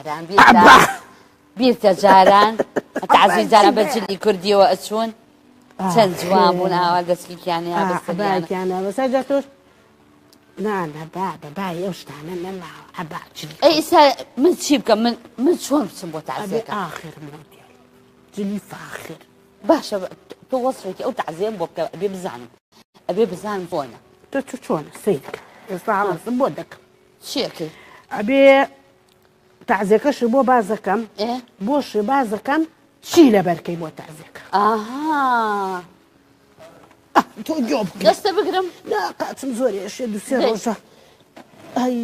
جاران بیرتە بیرتە جاران تەعزیەی جاران بە جلی کوردیەوە ئەچوون چەند جوان بوون ئاوا دەستکیانیان بەسەریانە بەسەر جا تۆش نا نا بابە بای ئەو شتانە نەماوە عەبا جلی ئەی ئیسا من چی بکەم من من چۆن بچم بۆ ئەبێ تەعزیەکە ئاخر مۆدێل جلی فاخر باشە تۆ وەسفێکی ئەو تەعزیەم بۆ بکە ئەبێ بزانم ئەبێ بزانم چۆنە تۆ چ چۆنە سەیر کە ئێستا هەڵەسم بۆ دەکەم چی ئەکەی ئەبێ تەعزیەکەش بۆ باس دەکەم ئێ بۆش باس دەکەم چی لەبەرکەی بۆ تەعزیەکە ئاها تۆ گوێ بگرە دەستە بگرم نا قاچم زۆر ئێشێ دوو سێ دەی. ڕۆژە ئەی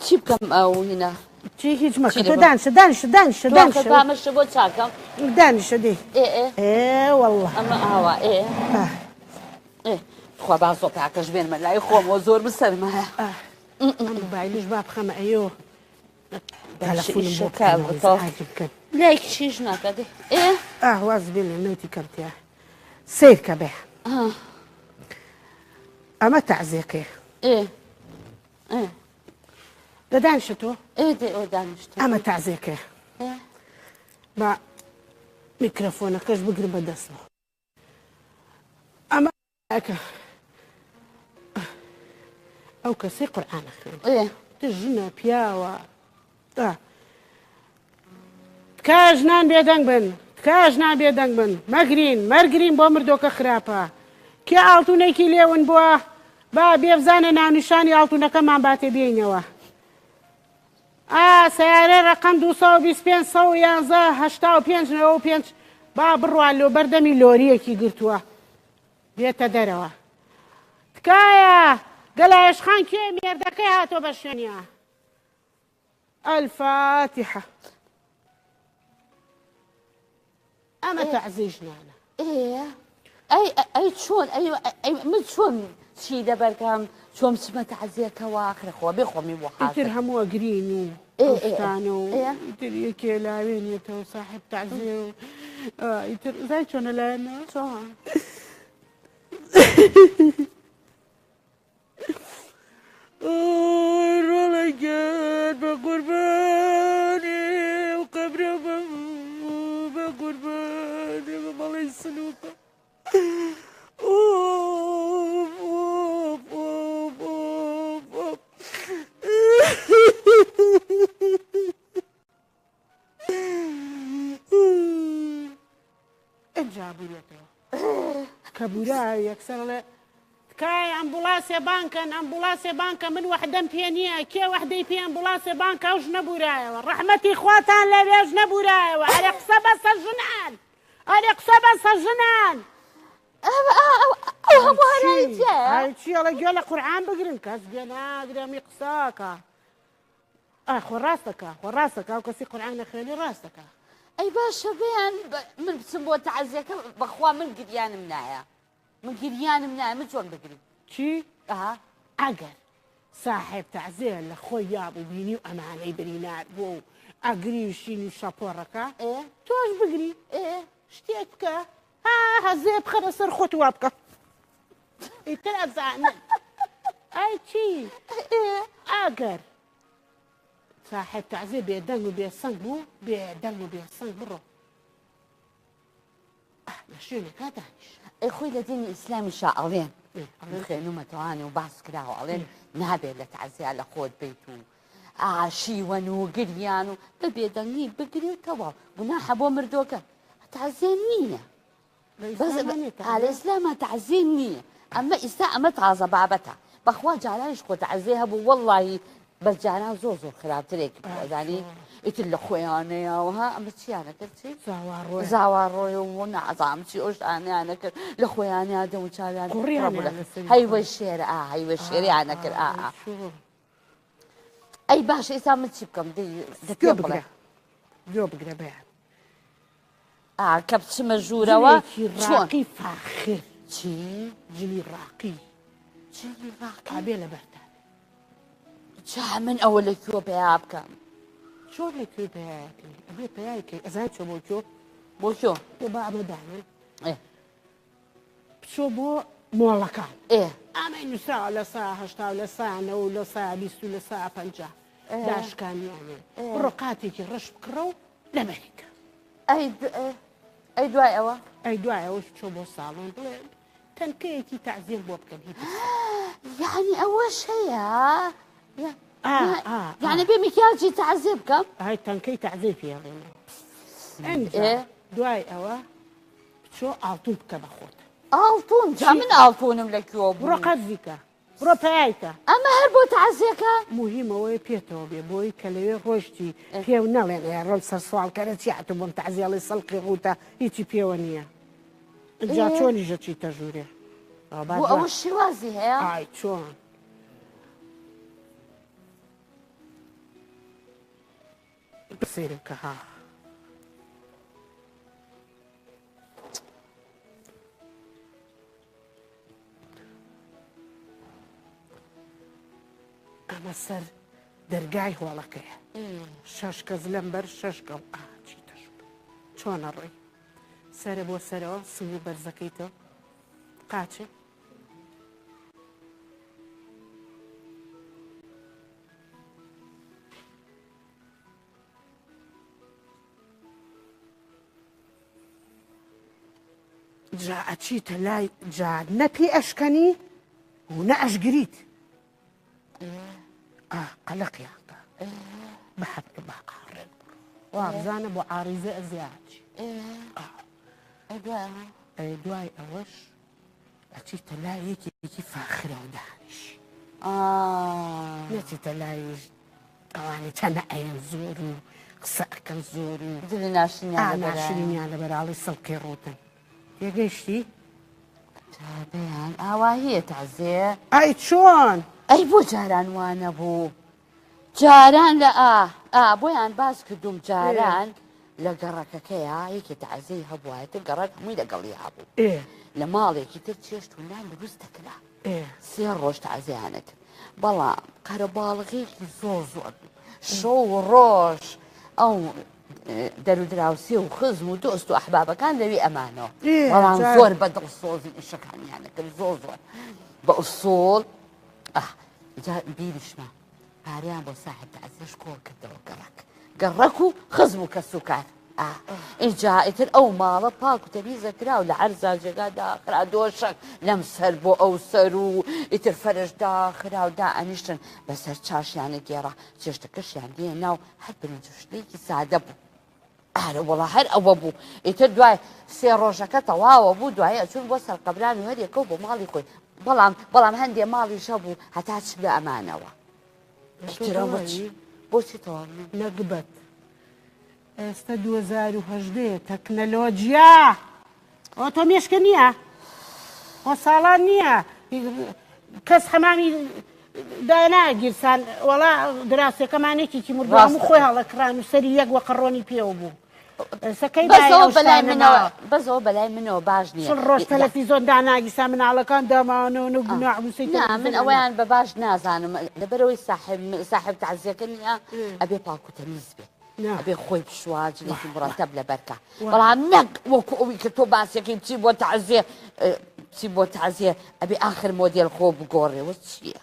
چی بکەم ئەو هینا چی هیچ مەکە چی تۆ لەبەر؟ دانیشە دانیشە دانیشە تۆ دانیشە بامەشە بۆ چاکەم دانیشە دەی ئێ ئێ ئێ والله ئەمە ئاوا ئێ ئاه، ئێ خوا با زۆپاکەش بێنمە لای خۆمەوە زۆر بسەرمایە ئاه. ئەم مۆبایلش با بخەمە ئەیۆ تەلەفۆنم بۆ ئیشەکە بکەنەوە تۆ ئیزعاجم بکەن لایک چیش ناکە دێ ئێ ئاه واز بێنە نەوتی کەم تیا سەیر کە بێ ئاه، ئەمە تەعزیەکەیە ئێ ئێ دە دانیشە تۆ ئێ دێ ئەو دانیشتە ئەمە تەعزیەکەیە ئێ با میکرۆفۆنەکەش بگرم بە دەستەوە ئەمە ئەکە ئەو کەسەی قورئان ئەخوێنێ ئێ ژنە پیاوە ئا. تکایە ژنان بێدەنگ بن تکایە ژنان بێدەنگ بن مەگرین مەرگرین بۆ مردۆکە خراپە کێ ئاڵتونێکی لێون بووە با بێبزانە ناونیشانی ئاڵتونەکەمان باتێ بێینەوە ئا سەیارەی ڕەقەم 225 111 85 95 با بڕوا لۆ بەردەمی لۆریەکی گرتووە بێتە دەرەوە تکایە گەلایشخان کێ مێردەکەی هاتۆ بە شوێنیا الفاتحە ئەمە تەعزی ژنانە ئێ ئەی ئەی چۆن ئەی ئەی من چۆن چی لەبەرکەم چۆن بچمە تەعزیەکەوە ئاخر خۆ بێ خۆمی بۆ ئیتر حازر هەموو ئەگرین و ئێ ئەو ئێ ئێ شتانە و ئێ ئیتر یەکێ لاوێنێتەوە ساحب تەعزیە و ئا، ئیتر زای چۆنە لایەنەوە چۆن ئۆی ڕۆڵە گیان بە قوربانی ئەو قەبرە بم بە قوربانی بە مەڵی سنووکە ئۆف ئۆف ئۆف ئۆف ئۆف. ئینجا بورێتەوە کە بورا یەکسەر ئەڵێ تکایە ئەمبوڵاسێ بانکەن ئەمبوڵاسێ بانکە من وەحدەم پێ نییە کێ وەحدەی پێ ئەمبوڵاسێ بانکە ئەو ژنە بورایەوە ڕەحمەتی خواتان لەوێ ژنە بورایەوە ئەرێ قسە بەسە ژنان ئەرێ قسە بەسە ژنان ئەو هەموو هەرای تیایە ئەی چی ئەڵێ گوێ لە قورعان بگرن کەس گوێ ناگرێ ئەمی قسەکە ئا خۆ ڕاست دەکا خۆ ڕاست دەکا ئەو کەسی قورئان نەخوێنێ ڕاست دەکا. ئەی باشە بەیان من بچم بۆ تەعزیەکە بەخوا من گریانم نایە من گریانم نایە من چۆن بگریم چی؟ ئەها ئەگەر ساحێب تەعزیە لە خۆی یابوو بینی و ئەمانەی برینار بووە و ئەگری و شین و شەپۆڕەکە ئێ تۆش بگری ئێ شتێک بکە ها هەزێ بخەرە سەر خۆت وا بکە ئیتر ئەزانن ئەی چی ئێ ئەگەر ساحێب تەعزیە بێدەنگ و بێسەنگ بوو بێدەنگ و بێسەنگ بڕۆ لە شوێنێکا دانیش ئەی خۆی لە دینی ئیسلامیشا ئەڵێن من خوێنومەتەوانێ و باس کراوە ئەڵێن نابێت لە تەعزیە لە خۆت بیت و ئاشیوەن و گریان و بە بێدەنگی بگری و تەواو گوناحە بۆ مردۆکە تەعزیە نییە بەس لە ئیسلاما تەعزیە نییە ئەمە ئیستا ئەمە تازە بابەتە بەخوا جارانیش خۆ تەعزیە هەبوو وەڵڵاهی بەس جاران زۆر زۆر خراپترێک بوو ئەزانی ئیتر لە خۆیانەیەوە ها ئەمە چیانە کرد چی زاواڕۆی و نازانم چی ئەو شتانەیانە کرد لە خۆیانیا دەم و چاویان قوڕیان پڕ بوو لە لەسەری هەیوە شێر ئا هەیوە شێریانە کرد ئا ئا ئەی باشە ئێستا من چی بکەم دەی دە گوێ پێم بڵێ بگرە گوێ بگرە بەیان ئا کە بچمە ژوورەوە جلێکی چۆن ڕاقی فاخر چی جلی ڕاقی جلی ڕاقی ئابێ لەبەرتا جا من ئەوە لە کوێ پەیا بکەم چۆن لە کوێ پەیاکەی ئەبێ پەیای کەی ئەزانی چۆ بۆ کوێ بۆ کوێ بۆ با ئەمە دانێن ئێ بچۆ بۆ مۆڵەکان ئێ ئەمەی نووسراوە لە سا 80 و لە سا 90 و لە سا 20 و لە سا 50. داشکانیانێ بڕۆ قاتێکی ڕەش بکڕە و لەبەری کە. ئەی ئەی دوای ئەوە؟ ئەی دوای ئەوەش بچۆ بۆ ساڵۆن بڵێ تەنکەیەکی تەعزیەم بۆ بکەن هی پرسە. یەعنی ئەوەش هەیە؟ یەعنی بێ میکیاجی تەعزیە بکەم؟ ئای تەنکەی تەعزیەی پێ ئەڵێن. ئینجا دوای ئەوە بچۆ ئاڵتون بکە بە خۆت. ئاڵتون؟ جا من ئاڵتونم لە کوێوە بوو؟ بڕۆ قەرزی کە. بڕۆ پەیای کە. ئەمە هەر بۆ تەعزیەکە؟ موهیم ئەوەیە پێتەوە بێ بۆی کە لەوێ ڕۆیشتی پێو نەڵێن ئێ ڕۆن سەر سواڵکەرە چی هاتوو بۆم تەعزیە ئەڵێ سڵقی ڕووتە هیچی پێوە نییە ئینجا چۆنیش ئەچیتە ژوورێ بۆ ئەوە شێوازی هەیە؟ ئای چۆن سەیرم کە ها. ئەمە سەر دەرگای هۆڵەکەیە شەش کەس لەم بەر شەش گەڵ چیتە چۆنە ڕۆی سەرە بۆ سەرەوە سنگ بەرزەکەی تۆ قاچێ جا ئەچیتە لای جا نە پێ ئەشکەنی و نە ئەشگریت قەلەقیان کە بەحەق بە ئاڕێک بڕۆ وابزانە بۆ عاریزە ئەزیاچی دوای ئەوەش ئەچیتە لای یەکێکی فاخرە و دانیش نەچیتە لای ئەوانەی چەنە ئەیەن زۆر و قسە ئەکەن زۆر و جلی ناشرینیان لەبەرە. ناشرینیان لەبەراڵی سڵقی ڕووتن تێگەیشتی؟ بەیان ئاواهیە تازێ ئەی چۆن؟ ئەی بۆ جاران وا نەبوو جاران لە ئا ئا بۆیان باس کردوم جاران لە گەڕەکەکەیا یەکێ تەعزیەی هەبوایەتر گەڕەک هەمووی لەگەڵی هەبوو لە ماڵێکی تر چێشت و نان دروست دەکرا سێ ڕۆژ تەعزیەیان ئەکرد بەڵام قەرەباڵغێکی زۆر زۆر بوو شەو و ڕۆژ ئەو دەرودراوسێ و خزم و دۆست و ئەحبابەکان لەوی ئەمانەوە بەڵام زۆر بە دڵسۆزی ئیشەکانیان دەکرد زۆر زۆر بە ئوسوڵ بیریشمە پارەیان بۆ ساحێب تەعزیەش کۆ کردەوە گەڕەک گەڕەک و خزم و کەسوکار ئینجا ئیتر ئەو ماڵە پاک و تەمیزە کرا و لە عەرزا جێگا داخرا دۆشەک لەم سەر بۆ ئەو سەر و ئیتر فەرش داخرا و دائەنیشتن بەسەر چاشیانە گێڕا چێشتەکەشیان دێ ناو هەر برنج و شتێکی سادە بوو ئارە وەڵا هەر ئەوە بوو ئیتر دوای سێ ڕۆژەکە تەواوە بوو دوای ئەچوون بۆ سەرقەبران و هەریەکە و بۆ ماڵی خۆی بەڵام بەڵام هەندێ ماڵیش هەبوو هەتا چ لە ئەمانەوە ئیتر ئەوە چی؟ بۆچی تەواو نەبوو؟ نەگبەت ئێستە 2018 یە تەکنەلۆجیا ئەوە تۆ مێشکە نییە خۆ ساڵان نییە کەس حەمامی داناگیرسان وەڵا دراوسێکەمان یەکێکی مردوو هەموو خۆی هەڵەکڕان و سەری یەک وەقەڕۆنی پێوە بوو سەکەی بەسەوە بەلای منەوە بەسەوە بەلای منەوە باش نییە چڵ ڕۆژ تەلەفیزۆن داناگیسا مناڵەکان دامانەوە و گوناح بوو سەی نا من ئەوەیان بە باش نازانم لەبەرەوەی ساحب ساحب تەعزیەکە نییە ئەبێ پاک و تەمیز بێ ئەبێ خۆی بشوا جلێکی مڕەتەب لەبەرکە بەڵام نەک وەکو ئەوی کە تۆ باسەکەی بچی بۆ تەعزیە بچی بۆ تەعزیە ئەبێ ئاخر مۆدێل خۆ بگۆڕێ وە چییە؟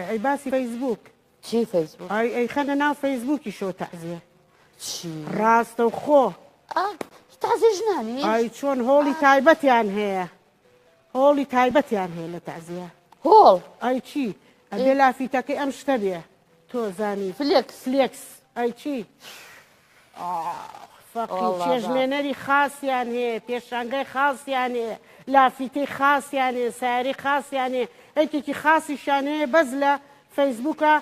ئەی باسی فەیسبوک چی فەیسبوک؟ ئەی ئەیخەنە ناو فەیسبوکیشەوە تەعزیە چی؟ ڕاستەوخۆ تەعزیە ژنانیش؟ ئای چۆن هۆڵی تایبەتیان هەیە هۆڵی تایبەتیان هەیە لە تەعزیە هۆڵ؟ ئەی چی ئەبێ لافیتەکەی ئەم شتە بێ تۆ زانی فلێکس فلێکس ئەی چی ئاخ فەقی چێژلێنەری خاسیان هەیە پێشانگای خاسیان هەیە لافیتەی خاسیان هەیە ساری خاسیان هەیە یەکێکی خاسیشیان هەیە بەس لە فەیسبووکە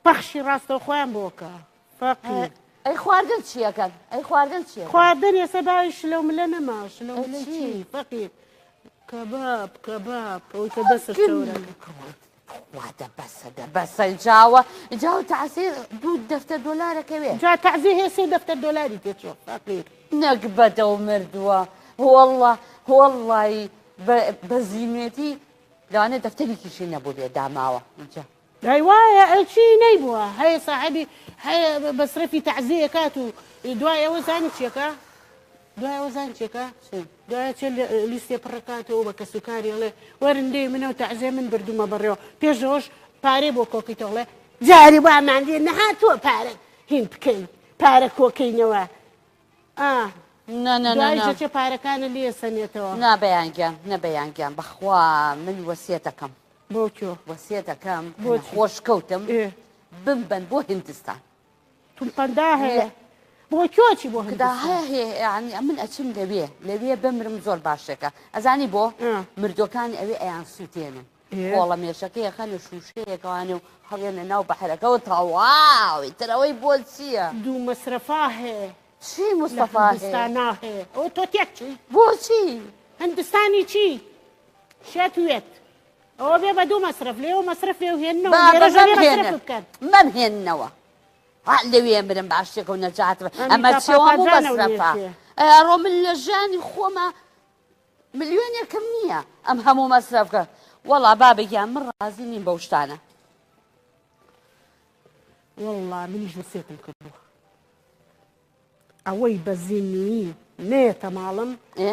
پەخشی ڕاستەوخۆیان بۆکە فەقی ئەی خواردن چیەکەن ئەی خواردن چیە خواردن ئێستا باوی شلەو ملە نەما شلەو ملە چی فەقیر کەباب کەباب ئەوەی کە دەستت چەورە تخوا دە بەسە دە بەسە جاوە جاوە تەعزیە دوو دەفتەر دۆلارەکەوێ جا تەعزیە هەیە سێ دەفتەر دۆلاری تێچووە فەقیر. نەگبەتە و مردووە واللە واللەی بە زیمێتی لەوانەیە دەفتەرێکیشی نەبووبێ داماوە جا. ئەی وایە ئەی چی نەیبووە هەیە ساحێبی هەیە مەسرەفی تەعزیە کات و دوای ئەوە زانی چیەکە دوای ئەوە زانی چیەکە دوای چێ لیستێ پڕەکاتەوە بە کەسوکاری ئەڵێ وەرن لێی منەو تەعزیە من بردومە بەڕێوە پێش ئەوەش پارەی بۆ کۆکەیتەوە ئەڵێ. جاری وامان لێ نەهاتووە پارە هین بکەین پارە کۆکەینەوە ئا نا نا نا دوایش نا دەچێ پارەکانت لێ سەنێتەوە. نا بەیان گیان نە بەیان گیان بەخوا من وەسیەتەکەم. بۆ کوێ؟ وەسیەتەکەم کە بۆ چی؟ نەخۆش کەوتم ئێ. بمبەن بۆ هیندستان. تم پەندا هەیە لە بۆ کوێ چی بۆ کدا هندستان؟ هەیە هەیە یانی من ئەچم لەوێ لەوێ بمرم زۆر باشێکە ئەزانی بۆ؟ ئا. مردوەکان ئەوێ ئەیان سوتێنن. ئێ. خۆڵەمێشەکەی ئەخەنە شوشەیەکەوانێ و هەڵێنە ناو بەحرەکەوە تەواو ئیتر ئەوەی بۆ چییە؟ دوو مەسرەفا هەیە چی لە مستەفا هەیە؟ هندستانا هەیە ئەوە تۆ تێک چووی. بۆچی؟ هندستانی چی؟ شێت وێت ئەوە بێ بە دوو مەسرەف لێوە مەسرەفێ و هێننەوە بابە لێرەش ئەبێ مەسرەف مەمهێنن بکەن. مەمهێننەوە ها لەوێ مرم باشێکە و نەجات بم ئەمە ئەمیتا چیەوە هەموو پاپاجانەو مەسرەفە لێچێ. ئەڕۆ من لە ژیانی خۆما ملیۆنێکم نییە ئەم هەموو مەسرەف کە وەڵا بابە گیان من ڕازی نیم بەو شتانە. وەڵا منیش وەسێتم کردووە ئەوەی بە زیندوویی نەیەتە ماڵم ئێ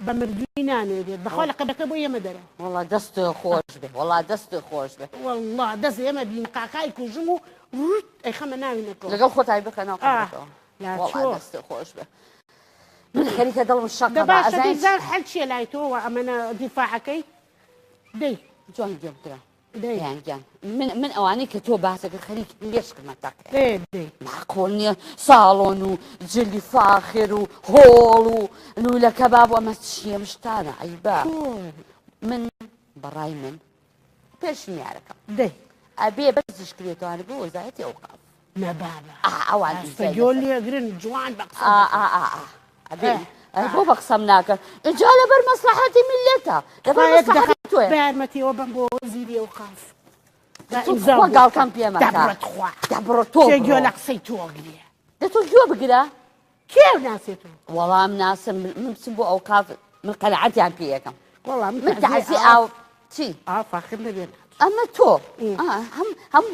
بە مردووی نانێرێت بەخوا لە قەبرەکە بۆ ئێمە دەرە. وەڵا دەست خۆش بێ وەڵا دەست خۆش بێ. وەڵا دەست ئێمە بین قاقای کوژم و ڕوت ئەیخەمە ناوینەکەوە. لەگەڵ خۆتای بخە ناو ئا قەبرەکەوە لا وەڵا چۆ. دەست خۆش بێ. من خەریکە دڵم دە شەقە با باشە ئەزانی دەی زان حەل چیە لای تۆ وە ئەمەنە دیفاعەکەی دەی. جوان گوێم بگرە دەی. گیان گیان من من ئەوانەی کە تۆ باسەکە خەریک مێشکمە تەقێ. دەی دەی. مەعقول نییە ساڵۆن و جلی فاخر و هۆڵ و لولە کەباب و ئەمە چییە ئەم شتانە عەیبە. چۆن؟ من بەڕای من پێشنیارەکەم. دەی. ئەبێ بەرزیش کرێتەوانە بۆ وەزارەتی ئەوقاف. نە بابە. ئا ئەوان ئاستە ئیمزای گۆ لەسەر. لێگرن جوان بە قسە ئا دەکەن. ئا ئا ئا ئەبێ ئە ئەی ئا. بۆ بە قسەم ناکەن ئینجا لەبەر مەسڵەحەتی میللەتە لەبەر تخوا یەک دەقە مەسڵەحەتی تۆیە. بە یارمەتیەوە بەم بۆ وەزیری ئەوقاف. با تۆ ئیمزام تخوا بۆ گاڵتەم بکەن. پێ دە مەکە. بڕۆ تخوا. دە بڕۆ تۆ کێ گوێ بڕۆ. لە قسەی تۆ ئەگرێ. دە تۆ گوێ بگرە. کێ ناسێ تۆ؟ وەڵا مناسم من بچم بۆ ئەوقاف من قەناعەتیان پێ یەکەم. وەڵا من من تەعزیەی تەعزیەی ئاو ئاو چی؟ ئاو فاخر نەبێ ناچم. ئەمە تۆ هەم هەم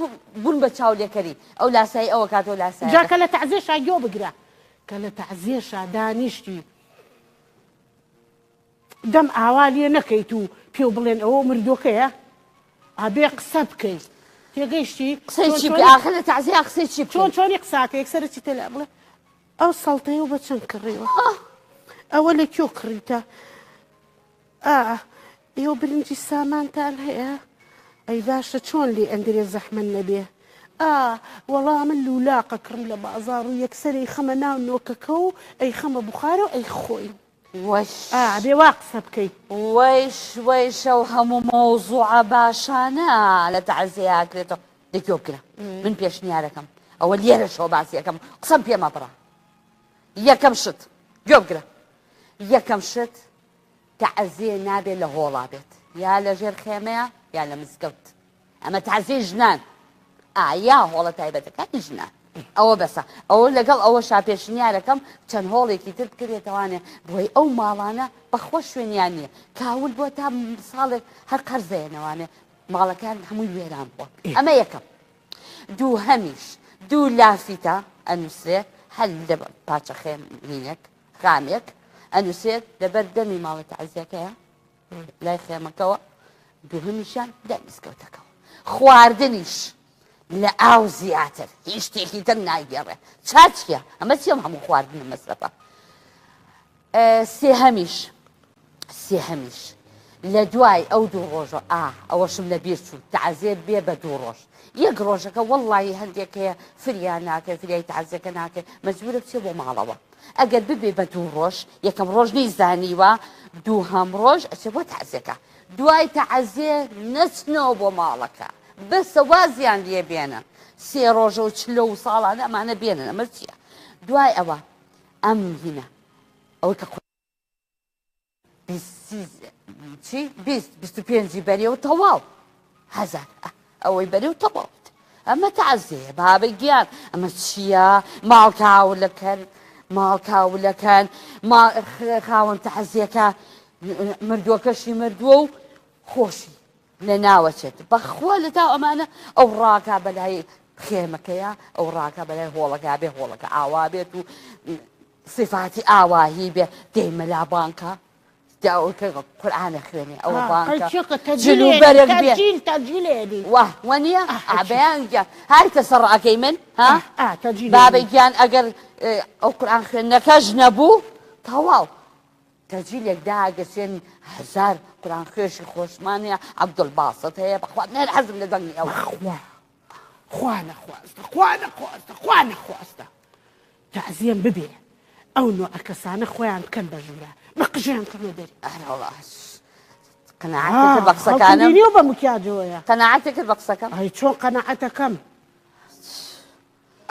بوون بە چاولێکەری ئەو لاسایی ئەوە کات ئەو لاسایی جا کە لە تەعزیەشا گوێ بگرە کە لە تەعزیەشا دانیشتی دەم ئاوا لێ نەکەیت و پێو بڵێن ئەوە مردۆکەیە ئەبێ قسە بکەی تێگەیشتی قسەی چۆن چی بکەی چۆنی ئاخر لە تەعزیە قسەی چی چۆن بکەی چۆنی قساکە یەکسەر چیتە لە بڵێ ئەو سەڵتەیە بە چەند کڕیوە ئەوە لە کوێ کڕیتە ئا ئێوە برنجی سامانتان هەیە؟ ئەی باشە چۆن لێ ئەندرێ زەحمەت نەبێ؟ ئا وەڵا من لولاق ئەکڕم لە بازاڕ و یەکسەر ئەیخەمە ناو نۆکەکە و ئەیخەمە بوخارە و ئەیخۆین. وەش. ئا ئەبێ وا قسە بکەی. وەیش وەیش ئەو هەموو مەوزوعە باشانە لە تەعزیە ئەکرێتەوە دە گوێ بگرە من پێشنیارەکەم ئەوە لێرەشەوە باسی ئەکەم قسەم پێ مەبڕە یەکەم شت گوێ بگرە یەکەم شت تەعزیە نابێ لە هۆڵا بێت یا لە ژێر خێمەیە یا لە مزگەوت ئەمە تەعزیەی ژنان ئا یا هۆڵە تایبەتەکانی ژنان ئەوە بەسە ئەوە لەگەڵ ئەوە شا پێشنیارەکەم چەند هۆڵێکی تر بکرێتەوانێ بۆی ئەو ماڵانە بەخۆ شوێنیان نییە کاول بۆ تا ساڵێک هەر قەرزەیەنەوانێ ماڵەکان هەمووی وێران بووە ئەمە یەکەم دووهەمیش دوو لافیتە ئەنووسرێ هەل لە پاچە خێمینێک خامێک ئەنووسێت لەبەر دەمی ماڵە تەعزیەکەیە لای خێمەکەوە دووهەمیشیان لای مزگەوتەکەوە خواردنیش لە ئاو زیاتر هیچ شتێکی تر ناگێڕێ چاچیە ئەمە چیم هەموو خواردنە مەسرەفە سێهەمیش سێهەمیش لە دوای ئەو دوو ڕۆژە ئا ئەوەشم لە بیر چوو تەعزیە بێ بە دوو ڕۆژ یەک ڕۆژەکە وەڵڵاهی هەندێک هەیە فریا ناکەێ فریای تەعزیەکە ناکەێ مەجبورە بچێ بۆ ماڵەوە ئەگەر ببێ بە دوو ڕۆژ یەکەم ڕۆژ نەیزانیوە دووهەم ڕۆژ ئەچێ بۆ تەعزیەکە دوای تەعزیە نەچنەوە بۆ ماڵەکە بەسە وازیان لێ بێنن سێ ڕۆژە و چلە و ساڵانە ئەمانە بێنن ئەمە چییە دوای ئەوە ئەم هینە ئەوەی کە چی 20 25 بەرێ و تەواو هەزار ئەوەی بەرێ و تەواو ئەمە تازەیە بابە گیان ئەمە چییە ماڵ کاولەکەن ماڵ کاولەکەن خاوەن تەعزیەکە مردووەکەشی مردووە و خۆشی لە ناوەچێت بەخوا لە تاو ئەمانە ئەو ڕاکا بەلای خێمەکەیە ئەو ڕاکا بەلای هۆڵەکە بێ هۆڵەکە ئاوا بێت و سیفاتی ئاواهی بێ دەی مەلا بانکە. قورئانە خوێنێ ئەوە بانکە جل و بەرگ بێ واه وەنیە بەیان گیان هایتە سەر ڕاکەی من ها بابە گیان ئەگەر ئەو قورئان خوێندنەکەش نەبوو تەواو تەجیلێک داگەسێن هەزار قورئان خوێشی خۆشمان هەیە عەبدولباسط هەیە بەخوا من حەزم لە دەنگی ئەوە. خوا خوا نەخواستە خوا نەخواستە خوا نەخواستە تەعزیەم ببێ ئەو نوعە کەسانە خۆیان بکەن بە ژوورا بە قژیان کەنە دەری. ئەرەوەڵا قەناعەتت کرد بە قسەکانم؟ خەڵکم بینیوە بە مکیاجەوەیە. قەناعەتت کرد بە قسەکەم؟ ئەی چۆن قەناعەتەکەم؟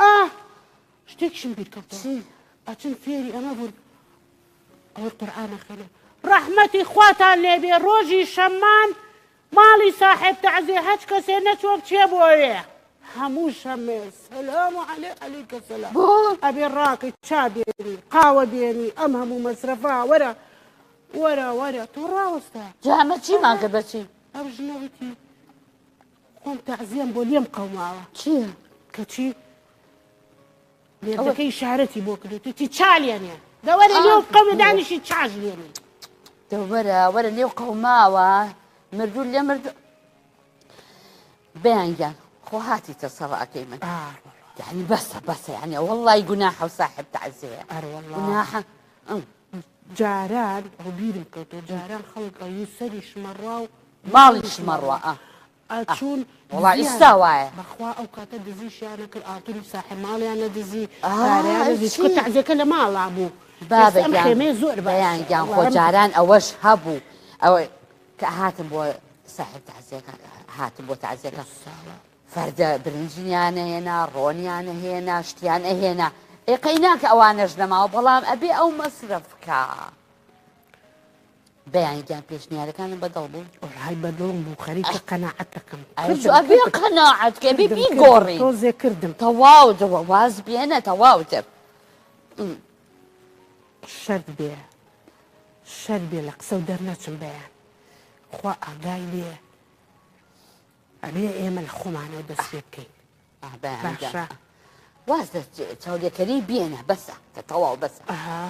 ئا شتێکیشم بیر کەوتەوە. چی؟ ئەچن فێری ئەمە بوون ئەوەی قورئان ئەخوێنێ ڕەحمەتی خواتان لێبێ ڕۆژی شەممان ماڵی ساحێب تەعزیە هەچ کەسێ نەچووە بچێ بۆ ئەوێ هەموو شەمێ سەلام عەلێ عەلەیکە سەلام بۆ؟ ئەبێ ڕاکەی چا بێنی قاوە بێنی ئەم هەموو مەسرەفە وەرە وەرە وەرە تۆ ڕاوەستە جا ئەمە چیمان کرد بەچی؟ ئەو ژنە وتی خۆم تەعزیەم بۆ لێم قەوماوە چییە؟ کەچی مێردەکەی ئیشارەتی بۆ کرد وتی چا لێنێ دەوەرە لێو قەومە دانیشی چاش لێنێ دەوەرە وەرە لێو قەوماوە مردوو لێ مردوو بەیان گیان خۆ هاتیتە سەڕاکەی من یعنی بەسە بەسە یعنی وەڵی گوناحە و ساحب تەعزیە گوناحە جاران ئەو بیرم کەوتەوە جاران خەڵک ئەوی سەری شمەڕوا و ماڵی شمەڕوا ئەچوون وەڵا ئیستا وایە. بەخوا ئەو کاتە دزیشیان نەکرد ئاڵتونی ساحێب ماڵیان نەدزی پارەیان نەدزی چونکە تەعزیەکە لە ماڵا بوو بابە ئێستا ئەم گیان خێمەیە زۆر بەیان باشە گیان وەڵا خۆ ئەم جاران ئەوەش هەبوو ئەوە کە هاتم بۆ ساحێب تەعزیەکە هاتم بۆ تەعزیەکە فەردە برنجیان ئەهێنا ڕۆنیان ئەهێنا شتیان ئەهێنا ئێ قەیناکە ئەوانەش نەماوە بەڵام ئەبێ ئەو مەسرەف بکا. بەیان گیان پێشنیارەکانم بەدڵ بوو؟ وەڵای بەدڵم بوو خەریکە قەناعەتەکەم ئەبێ قەناعەت کە ئەبێ بیگۆڕی تۆزێ کردم تەواو دەوە واز بێنە تەواو تر شەرت بێ شەرت بێ لە قسە و دەرنەچم بەیان خوا ئاگای لێ ئەبێ ئێمە لە خۆمانەوە دەست پێ بکەین باشە. واز لە چاولێکەری بێنە بەسە کە تەواو بەسە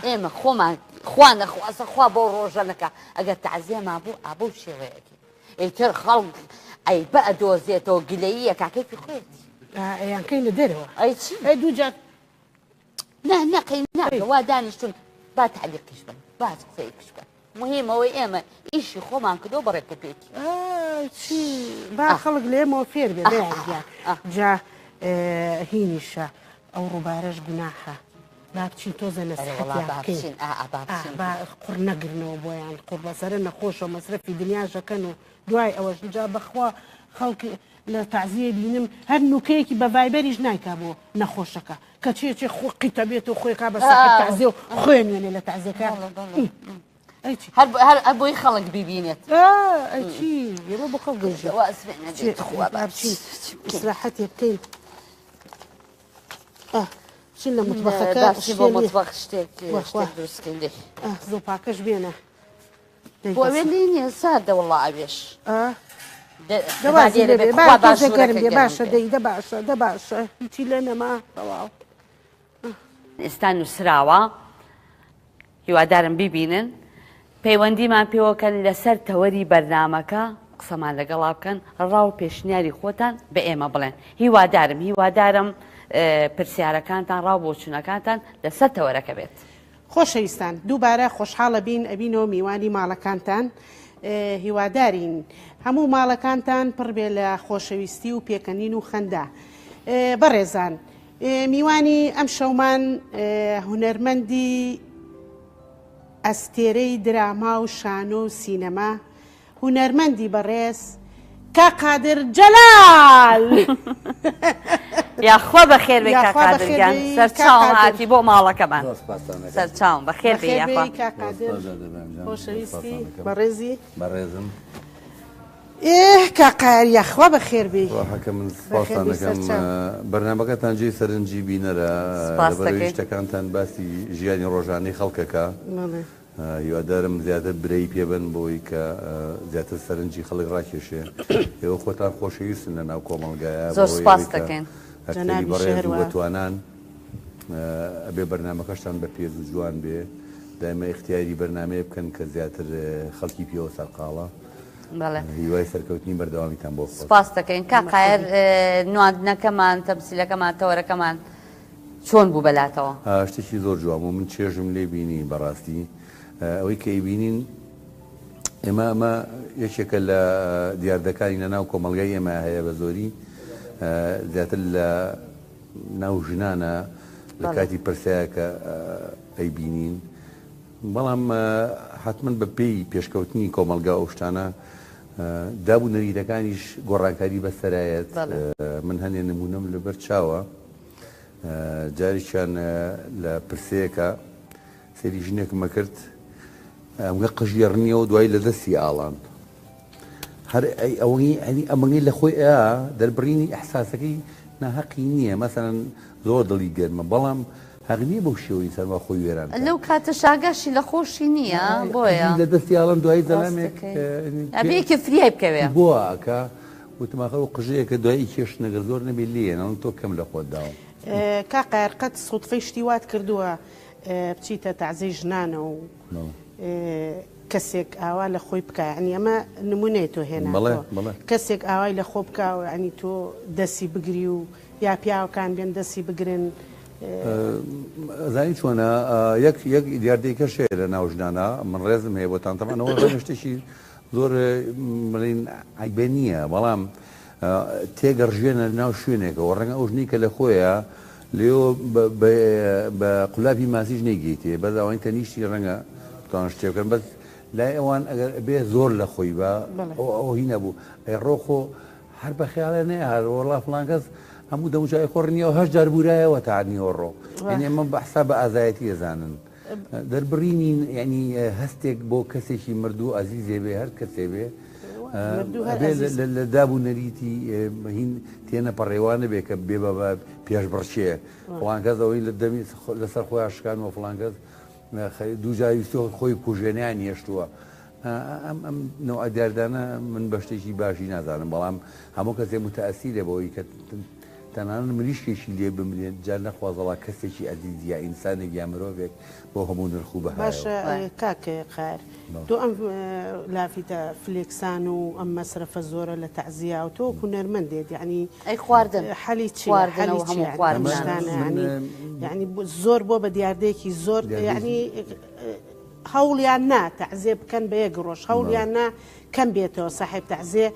ئێمە خۆمان خوا نەخوازە خوا بۆ ڕۆژە نەکا ئەگەر تەعزیەمان بوو ئابەو شێوەیەکی ئیتر خەڵک عەیبە ئەدۆزێتەوە گلەییە کا کەیفی خۆیەتی ئەیانکەینە دەرەوە ئەی چی ئەی دوو جار نا نا قەی ناکە وا دانیشتون با تەعلیقیش بن با قسەیەکیش بکەن موهیم ئەوەی ئێمە ئیشی خۆمان کردوە بە ڕێک و پێکی. چی با خەڵک لە ئێمەوە فێر بێ بەیان گیان جا هینیشە ئەو ڕووبارەش گوناحە با بچین تۆزە نەسیحەتیان بکەین با قوڕ نەگرنەوە بۆیان قوڕ بەسەرە نەخۆشە مەسرەفی دنیاشەکەن و دوای ئەوەش جا بەخوا خەڵک لە تەعزیە بینم هەر نوکەیەکی بە ڤایبەریش نایکا بۆ نەخۆشەکە کەچی ئەچێ خۆ قیتە بێت و خۆی کا بە ساحێب تەعزیە و خۆێ نوێنێ لە تەعزیەکە ئەی چی هەر هەر هەر بۆی خەڵک بیبینێت ئەی چی ئێمە بۆ خەڵک دەژین واز بێنە دێت خوا با بچین ئیسراحەتێ بکەین بچین لە مطبخەکە با بچین بۆ مطبخ شتێک شتێک دروست بکەین دێ زۆپاکەش بێنە بۆ ئەوێ لێ نییە ساردە وەڵا ئەوێش دەوازی لێ بێ با تۆزێ گەرم بێ باشە دەی دە باشە دە باشە هیچی لێ نەما تەواو. ئێستا نووسراوە هیوادارم بیبینن پەیوەندیمان پێوەکەن لەسەر تەوەری بەرنامەکە قسەمان لەگەڵا بکەن ڕا و پێشنیاری خۆتان بە ئێمە بڵێن هیوادارم هیوادارم پرسیارەکانتان ڕاو بۆچوونەکانتان لەسەر تەوەرەکە بێت. خۆشەویستان دووبارە خۆشحاڵە بین ئەبینەوە میوانی ماڵەکانتان هیوادارین هەموو ماڵەکانتان پڕ بێ لە خۆشەویستی و پێکەنین و خەندە بەڕێزان میوانی ئەم شەومان هونەرمەندی ئەستێرەی دراما و شانۆ و سینەما هونەرمەندی بەڕێز کاک قادر جەلال. یاخوا بەخێر بێی کاک یاخوا قادر بەخێر گیان بێی کاک سەرچاوم قادر. هاتی بۆ ماڵەکەمان زۆر سپاستان دەکەم. سەرچاوم بەخێر بێی بەخێر یاخوا بێی کاک قادر زۆر سپاس دادە جان. خۆشەویستی سپاستان دەکەم. بەڕێزی بەڕێزم. ئێ کاک قایەر یاخوا بەخێر بێی ڕاحەکە من بەخێر سپاستان بێی دەکەم سەرچاو. بەرنامەکەتان جێی سەرنجی بینەرە سپاس لەبەرئەوەی دەکەین. شتەکانتان باسی ژیانی ڕۆژانەی خەڵکەکە بەڵێ. هیوادارم زیاتر برەی پێ بەن بۆی کە زیاتر سەرنجی خەڵک ڕاکێشێ. ئێوە خۆتان خۆشەویستن لە ناو کۆمەڵگایا زۆر بەهۆی سوپاست ئەوەی کە دەکەین. ئەکتەری جەنابیشی بەڕێز و هەروا. بەتوانان. ئەبێ بەرنامەکەشتان بەپێز و جوان بێ. دایمە ئیختیاری بەرنامەیە بکەن کە زیاتر خەڵکی پێوە سەرقاڵە. هیوای سەرکەوتنی بەردەوامیتان بۆ خۆز. سپاست دەکەین کاک قایەر نواندنەکەمان تەمسیلەکەمان تەوەرەکەمان چۆن بوو بەلاتەوە؟ شتێکی زۆر جوان بوو من چێژم لێ بینی بەڕاستی ئەوەی کە ئەیبینین ئێمە ئەمە یەکێکە لە دیاردەکانی لە ناو کۆمەڵگای ئێمە هەیە بە زۆری زیاتر لە ناو ژنانە لە کاتی پرسەیە کە ئەیبینین بەڵام حەتمەن بە پێی پێشکەوتنی کۆمەڵگا ئەو شتانە داب و نەریتەکانیش گۆڕانکاری بەسەرایەت من هەنێ نمونەم لەبەر چاوە جارێکیان لە پرسەیەکە سەیری ژنێکمە کرد ئەمگە قژی ڕنیەوە دوای لە دەستی ئاڵان هەر ئەی ئەوەی ئەنی ئەمەگەی لە خۆی ئا دەربڕینی ئیحساسەکەی ناهەقی نییە مەسەلەن زۆر دڵی گەرمە بەڵام هەق نییە بەو شێوەی ئینسان وا خۆی وێران بکات. لەو کاتەش ئاگاشی لە خۆشی نییە بۆیە. قژی لە دەستی ئاڵان دوایی زەلامێک ئەبێ یەکێ فریای بکەوێ. بۆ ئەکا وتم ئاخر ئەو قژەیە کە دوایی کێشتن ئەگەر زۆر نەبێ لێیەن ئەڵێن تۆ کەم لە خۆت داوە. کاک قایەر قەت سوتفەی شتی وات کردووە بچیتە تەعزێی ژنانەوە و کەسێک ئاوا لە خۆی بکا یعنی ئەمە نمونەیە تۆ هێناتەوە کەسێک ئاوای لە خۆ بکا و یعنی تۆ دەسی بگری و یا پیاوەکان بێن دەسی بگرن. ئەزانی چۆنە یەک یەک دیاردەی کەش هەیە لە ناو ژنانا من ڕێزم هەیە بۆتان تەبعەن ئەوە ڕەنگە شتێکی زۆر بڵێین عەیبە نییە بەڵام تێگەڕژێنە ناو شوێنێکەوە ڕەنگە ئەو ژنەی کە لە خۆیە لێوە بە قولابی ماسیش نەیگەیتێ بەس ئەوانی تەنیشتی ڕەنگە بتوانن شتێ بکەن بەس لای ئەوان ئەگەر بێ زۆر لە خۆی بە ئەو هی نەبوو ئەی ڕۆ خۆ هەر بە خیاڵێ نەیهات وەڵا فڵان کەس هەموو دەموچاوی خۆ ڕنیەوە هەشت جار بورایەوە تا نیوەڕۆ یعنی ئەمە بە حساب بە ئازایەتی ئەزانن دەربڕینی یعنی هەستێک بۆ کەسێکی مردوو ئازیزێ بێ هەر کەسێ بێ ئەبێ لە داب و نەریتی هین تێنەپەڕێ وا نەبێ کە بێ بە پێشبڕکێ فڵان کەس ئەوەی لە دەمی لەسەر خۆیان شکانوە فڵان کەس دوو جار ویستوە خۆی بکوژێ نەیانهێشتووە ئەم ئەم نەوعە دیاردانە من بە شتێکی باشی نازانم بەڵام هەموو کەسێ متەئەسیرە بەوەی کە تەنانەت مریشکێکی لێ بمرێت جا نەخوازەڵا کەسێکی ئەزیز یا ئینسانێک یا مرۆڤێک بەو هەموو نرخ و بەهایەوە. باشە کاک قاهر تۆ ئەم لافیتە فلێکسان و ئەم مەسرەفە زۆرە لە تەعزیە و تۆ وەک هونەرمەندێت یەعنی ئەی خواردن حەلی چیە حەلی خواردنەوە چیە هەموو ئەم خواردنانە شتانە من یەعنی یەعنی زۆر بۆ بە دیاردەیەکی زۆر یەعنی هەوڵیان نا تەعزێ بکەن بە یەک ڕۆژ هەوڵیان نا کەم بێتەوە ساحێب تەعزێ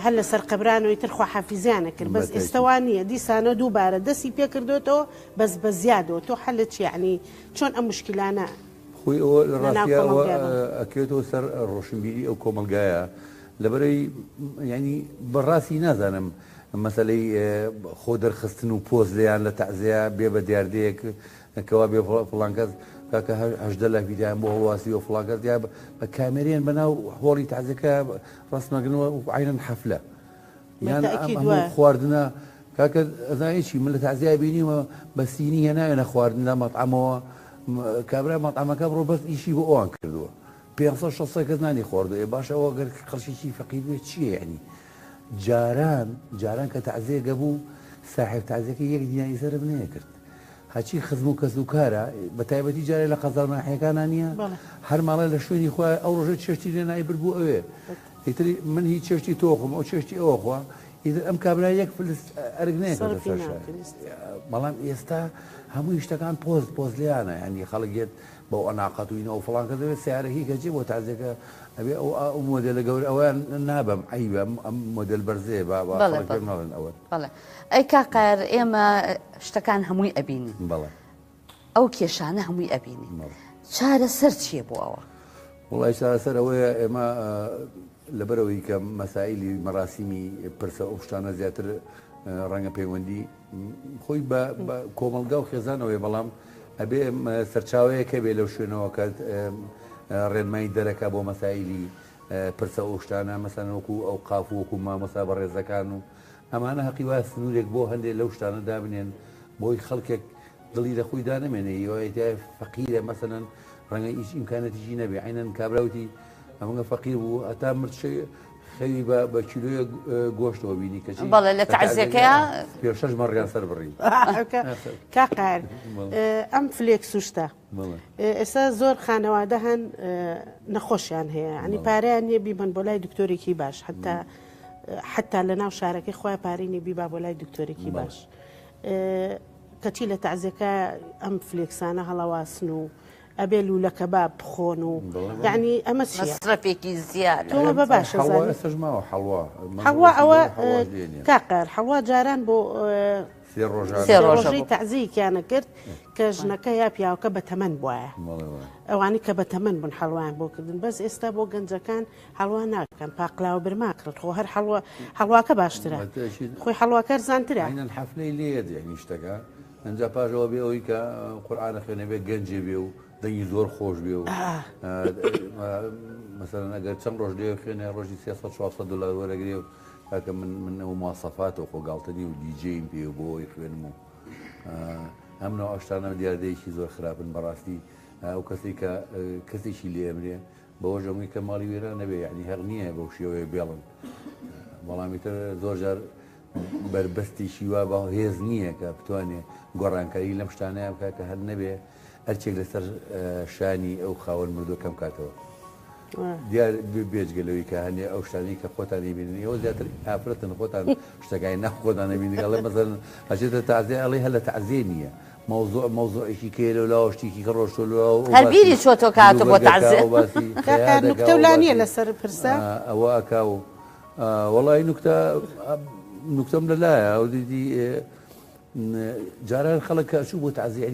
هەر لەسەر قەبرانەوەی تر خواحافیزیان ئەکرد بەس ئێستە وا نییە دیسانەوە دووبارە دەسی پێکردۆتەوە بەس بە زیادەوە تۆ حەلت چیە یەعنی چۆن ئەم موشکیلانە خۆی ئەوە لە لەناو ڕاستیا ئەوە کۆمەڵگا بن؟ ئەکەوێتەوە سەر ڕۆشنبیری ئەو کۆمەڵگایە لەبەرەی یانی بەڕاستی نازانم مەسەلەی خۆ دەرخستن و پۆز لێیان لە تەعزیە بێ بە دیاردەیەک کەوا بێ فڵان کەس کاکە 18 لافیتیان بۆ هەڵواسیوە فڵان کەس یا بە کامێرەیان بەناو هۆڵی تەعزیەکە ڕەسمەگرنەوە عەینەن حەفلە یان ئەم هەموو خواردنە کاکە ئەزانی چی من لە تەعزیە بینیمە بە سینی هێناوێنە خواردن لە مەطعەمەوە کابرا مەطعەمەکە بڕۆ بەس ئیشی بۆ ئەوان کردووە 500 600 کەس نانی خواردووە ئێ باشە ئەوە گەر خەڵکێکی فەقیر بێ چییە یعنی جاران جاران کە تەعزیەکە بوو ساحێب تەعزیەکە یەک دیناری سەرف نەیەکرد هەرچی خزم و کەس و کارە بە تایبەتی جارێ لە قەزا و ناحیەکانا نییە هەر ماڵێ لە شوێنی خۆی ئەو ڕۆژە چێشتی لێ نای برد بۆ ئەوێ ئیتر من هی چێشتی تۆ خۆم ئەو چێشتی ئەوە خوا ئیتر ئەم کابرا یەک فلس ئەرک نەیەکەوتە سەر شار بەڵام ئێستا هەموو شتەکان پۆست پۆست لێیانە یعنی خەڵک یەت بەو ئەناقەت و ئینەوە فڵان کەس دەبێت سیارەکەی کە جێ بۆ تازێکە ئەبێ ئەو ئەو مۆدێلە گەورە ئەویان نابەم عەیبە ئەم مۆدێل بەرزەیە با با خەڵک پێم نەڵێن ئەوە بەڵێ ئەی کاک قایەر ئێمە شتەکان هەمووی ئەبینین بەڵێ ئەو کێشانە هەمووی ئەبینین چارەسەر چییە بۆ ئەوە؟ وڵی چارەسەر ئەوەیە ئێمە لەبەرەوەی کە مەسائلی مەراسیمی پرسە ئەو شتانە زیاتر ڕەنگە پەیوەندی خۆی بە کۆمەڵگا و خێزانەوەی بەڵام ئەبێ سەرچاوەیەک هەبێ لەو شوێنەوە کە ڕێنمایی دەرەکە بۆ مەسائلی پرسە ئەو شتانە مەسەن وەکو ئەو قاف وەکو مامۆستا بەڕێزەکان و ئەمانە هەقی وایە سنوورێک بۆ هەندێ لەو شتانە دابنێن بۆی خەڵکێک دڵی لە خۆی دانەمێنێ هیوایە تایە فەقیرە مەسەلەن ڕەنگە هیچ ئیمکانەتیشی نەبێ عەینەن کابرا وتی ئەمەگە فەقیر بوو هەتا مرد شەوی. خەوی بە بە کیلۆیەک گۆشتەوە بینی کەچی بەڵێ لە تەعزیەکەیا پێ شەش مەڕیان سەر بڕی. کاک قاهر ئەم فلێکس و شتە ئێستا زۆر خانەوادە هەن نەخۆشیان هەیە ینی پارەیان نییە بیبەن بۆ لای دکتۆرێکی باش حتا حتا لە ناو شارەکەی خۆی پارەی نیە بیبا بۆ لای دکتۆرێکی باش کەچی لە تەعزیەکە ئەم فلێکسانە هەڵەواسن و ئەبێ لولە کەباب بخۆن و یعنی ئەمە چیە؟ مەسرەفێکی زیادە. تۆ بە باشە حەڵوا زانی. ئێستاش ماوە حەڵوا حەڵوا ئەوە کاک قەهر حەڵوا جاران بۆ سێ ڕۆژانە سێ ڕۆژە ڕۆژەی بوو. تەعزیەکیانە کرد کە ژنەکە یا پیاوەکە بە تەمەن بوایە ئەوانەی کە بە تەمەن بوون حەڵوایان بۆ کردن بەس ئێستا بۆ گەنجەکان حەڵوا ناکەن پاقلاوە برما کڕن خۆ هەر حەڵوا حەڵواکە باشترە خۆی حەڵواکە ئەرزانترە. عەینەن حەفلەی لێیەت یعنی شتەکە ئەنجا پاش ئەوە بێ ئەوەی کە قورئان ئەخوێنێ بێ گەنجێ بێ و دەنگی زۆر خۆش بێ و مەسەلەن ئەگەر چەند ڕۆژ لێ خوێنێ ڕۆژی 300 400 دلار وەرەگرێ و کاکە من من ئەو مواسەفاتەوە خۆ گاڵتە نیە و دیجەیم پێ و بۆ ئەوەی خوێنم و ئەم نەوە شتانە دیاردەیەکی زۆر خراپن بەڕاستی ئەو کەسێک کە کەسێکی لێ ئەمرێ بەوەش ئەمووی کە ماڵی وێران نەبێ یعنی هەق نییە بەو شێوەیە بێڵن بەڵام ئیتر زۆر جار بەربەستێکی وا بە هێز نییە کە بتوانێ گۆڕانکاری لەم شتانەیان بکات کە هەر نەبێ ئەرکێک لەسەر شانی ئەو خاوەن مردووە کەم کاتەوە. دیار بێجگە لەوەی کە هەنێ ئەو شتانەی کە خۆتان ئەیبینن ئێوە زیاتر ئافرەتن خۆتان شتەکانی ناو خۆتان ئەبینن ئەڵێ مەسەلەن ئەچێتە تەعزیە ئەڵێ هەر لە تەعزیە نییە مەوزوع مەوزوعێکی کەیە لەولاوە شتێکی کە ڕۆشتووە لەولاوە ئەو هەر باسی بیری چۆتەوە کە هاتووە بۆ جلوبەرگەکە تەعزیە. ئەو باسی کاکە خەیاتەکە نوکتە ئەو لا نییە باسی لەسەر پرسە؟ ئەوە ئەکا و وەڵی نوکتە نوکتەم لەلایە ئەو دیدی جاران خەڵک کە ئەچوو بۆ تەعزیە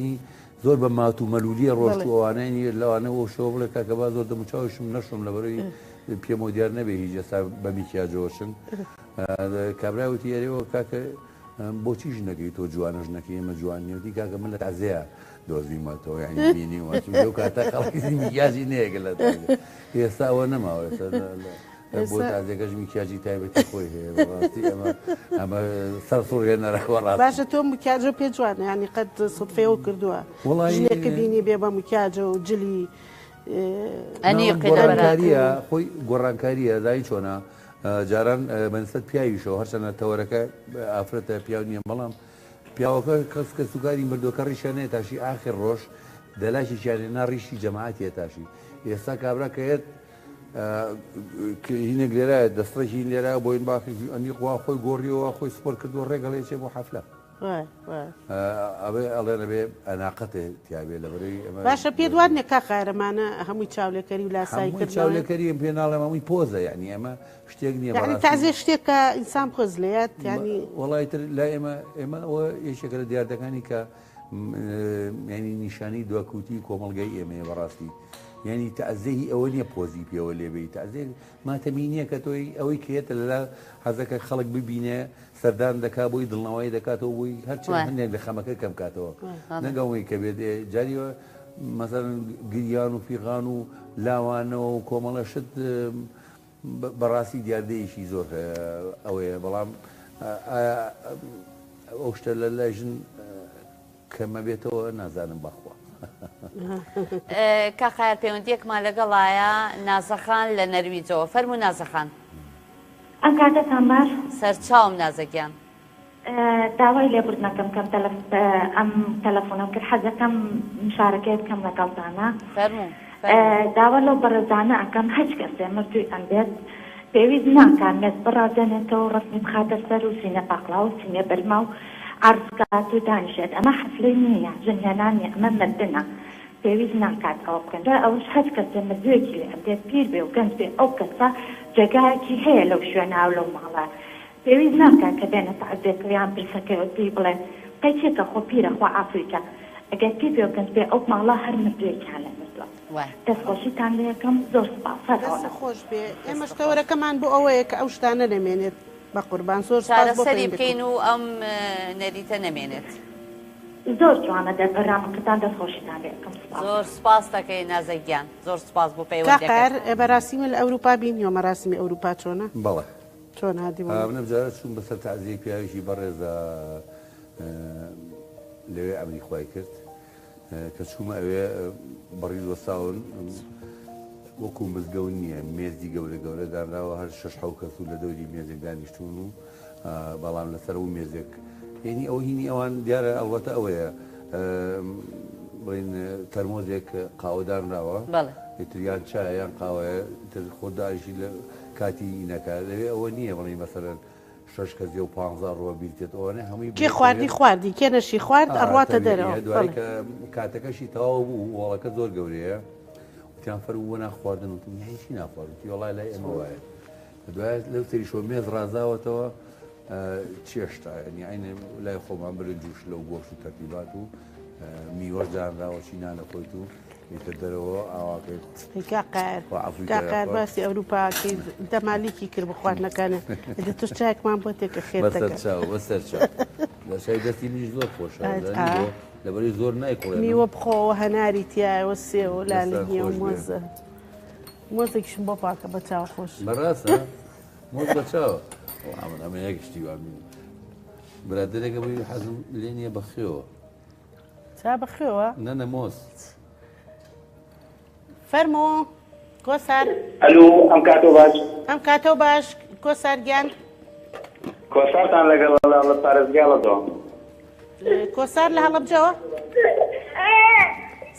زۆر بە مات و مەلولیە ڕۆشت و ئەوانەی لەوانە ئەو شەوە بڵێ کاکە با زۆر دەموچاویشم نەشۆم لەبەرەوەی پێمەوە دیار نەبێ هیچ ئێستا بە میکیاجەوە چن کابرا وتی ئەرێوە کاکە بۆچی ژنەکەی تۆ جوانە ژنەکەی ئێمە جوان نییە وتی کاکە من لە تەعزیە دۆزیمەتەوە یعنی بینیومە چونکە ئەو کاتە خەڵکی میکیاجی نەیەکە لە تەعزیە ئێستا ئەوە نەماوە ئێستا بۆ تازیەکەش میکیاجی تایبەتی خۆی هەیە بەڕاستی ئەمە ئەمە سەر سوڕهێنەرە بەڕاستی. باشە تۆ مکیاجە پێ جوانە یانی قەت سوتفەیەوە کردووە ژنێکە بینی بێ بە مکیاجە و جلی ئەنیقی گۆڕانکاریە خۆی گۆڕانکاریە زانی چۆنە جاران بەنسبەت پیاویشەوە هەرچەنە تەوەرەکە ئافرەتە پیاو نییە بەڵام پیاوەکە کەس کەسوکاری مردوەکە ڕیشیان نەیەتاشی ئاخر ڕۆژ دەلاکێکیان هێنا ڕیشی جەماعەتی ئەتاشی ئێستا کابرا کە یەت هینێک لێرایە دەستڕێکی لێرایە بۆین باخێکی ئەنیق وا خۆی گۆڕیەوە خۆی سپۆر کردووە ڕێگەڵێ چێ بۆ حەفلە ئەبێ ئەڵێن ئەبێ ئەناقەتێ تیابێ لەبەرەی ئەمە باشە پێت وان نییە کاک قارەمانە هەمووی چاولێکەری و لاسایی هەمووی کردنەوەیە؟ چاولێکەری پێ ناڵێم هەمووی پۆزە یعنی ئەمە شتێک نییە یعنی بەڕاستی تەعزیە شتێکە ئینسان پۆز لێیات یعنی وەڵای تر لای ئێمە ئێمە ئەوە یەکێکە لە دیاردەکانی کە یانی نیشانەی دواکەوتوویی کۆمەڵگای ئێمەیە بەڕاستی یانی تەعزیە هی ئەوە نییە پۆزی پێوە لێبێی تەعزیە ماتەمی نییە کە تۆی ئەوەی کە یەتە لەلا حەزەکە خەڵک ببینێ سەردان دەکا بۆی دڵنەوایی دەکاتەوە بۆی هەرچ هەندێک لە خەمەکە کەم کاتەوە نەک ئەوەی کە بێت جاری مەسەلەن گریان و فیغان و لاوانەوە و کۆمەڵە شت بەڕاستی دیاردەیەکی زۆر ئەوەیە بەڵام ئایا ئەو شتە لە لای ژن کەمە بێتەوە نازانم بەخوا. کاک قایەر پەیوەندیەکمان لەگەڵایە نازەخان لە نەرویجەوە فەرموو نازەخان. ئەم کاتەتان باش. سەرچاوم نازە گیان. داوای لێبوردن ئەکەم کەم ئەم تەلەفونەم کرد حەزەکەم مشارەکەیە بکەم لەگەڵتانا فەرموو فەرموو. داوا لەو بەڕێزانە ئەکەم هەچ کەسێ مردووی ئەم بێت پێویست ناکا مێز بڕازێنێتەوە ڕەسمی بخاتە سەر و سینە پاقلاوە و سینە بەرما و عەرز بکات و دانیشێت ئەمە حەفلەی نییە ژن هێنان نییە ئەمە مردنە پێویست ناکات ئەوە بکەن دوای ئەوەش هەچ کەسێ مردووێکی لێ ئەبێت پیر بێ و گەنج بێ ئەو کەسە جێگایەکی هەیە لەو شوێنە و لەو ماڵە پێویست ناکا کە بێنە تەعزیەکەو یان پرسەکەیەوە پێی بڵێن قەی چێکە خۆ پیرە خوا عافوی کا ئەگەر پیر بێ و گەنج بێ ئەو ماڵە هەر مردوێکیان لێ مردوە دەست خۆشیتان لێ ئەکەم زۆر سوپاس هەر دەست ئەوەنە. خۆش بێ ئێمەش تەوەرەکەمان بۆ ئەوەیە کە ئەو شتانە نەمێنێت بەقوربان زۆر سوپاس بۆ چارەسەری پەیوەندیەکەت. بکەین و ئەم نەریتە نەمێنێت. زۆر جوانە دەر بەرنامەکەتان دەست خۆشیتان لێ ئەکەم سوپاس. زۆر سوپاست دەکەین نازە گیان زۆر سوپاس بۆ کاک پەیوەندیەکەت. قایەر مەراسیمە لە ئەوروپا بینیوە مەراسیمی ئەوروپا چۆنە؟ بەڵێ. چۆن هادی وەڵا. من ئەمجارە چووم بەسەر تەعزیەی پیاوێکی بەڕێزا لەوێ ئەمری خوای کرد کە چوومە ئەوێ بەڕیز وەستاون. وەکو مزگەوت نییە مێزی گەورە گەورە دانراوە هەر شەش حەو کەس و لە دەوری مێزێک دانیشتوون و بەڵام لەسەر ئەو مێزێک یعنی ئەو هینی ئەوان دیارە ئەڵبەتە ئەوەیە بڵین تەرمۆزێک قاوە دانراوە ئیتر یان چایە یان قاوەیە ئیتر خۆت دانیشی لە کاتی ئینەکە لەوێ ئەوە نییە بڵین مەسەلەن شەش کەس و پانزا ڕوە بیر تێت ئەوانە هەمووی کێ خواردی خواردی کێ نەشی خوارد ئەڕواتە دەرەوە دوای کە کاتەکەشی تەواو بوو هۆڵەکە زۆر گەورەیە وتیان فەرموو بۆ نان خواردن وتم هیچی ناخوارد وتی وەڵای لای ئێمە وایە دوای لەو سەریشەوە مێز ڕازاوەتەوە چێشتا یعنی عینە لای خۆمان برنج و شلە و گۆشت و تەرتیبات و میوەش دانراوە چی نانە خۆیت و ئیتر دەرەوە ئاواکەی کاقار باسی ئەوروپاکەی دەمالیکی کرد بە خواردنەکانە ئەدە تۆش چایەکمان بۆ تێکە خێر بەسەر چاو بەسەر چاو لە چای دەستی منیش زۆر خۆشە لەبەری زۆر نایکڵێ میوە بخۆوە هەناری تایەوە سێوە لالەگیە و مۆزە مۆزێکیشم بۆ پاکە بە چاو خۆش بەڕاستە مۆز بە چاوە ئەمن ئەمە یەک شتی وام برادەرێکە بووی حەزم لێ نییە بە خێوە چا بە خێوە نەنە مۆز فەرموو کۆسار ئەلو ئەم کاتەو باش. ئەم کاتەو باش کۆسار گیان. کۆسارتان لەگەڵە لە لە پارێزگای هەڵەبجەوە. کۆسار لە هەڵەبجەوە؟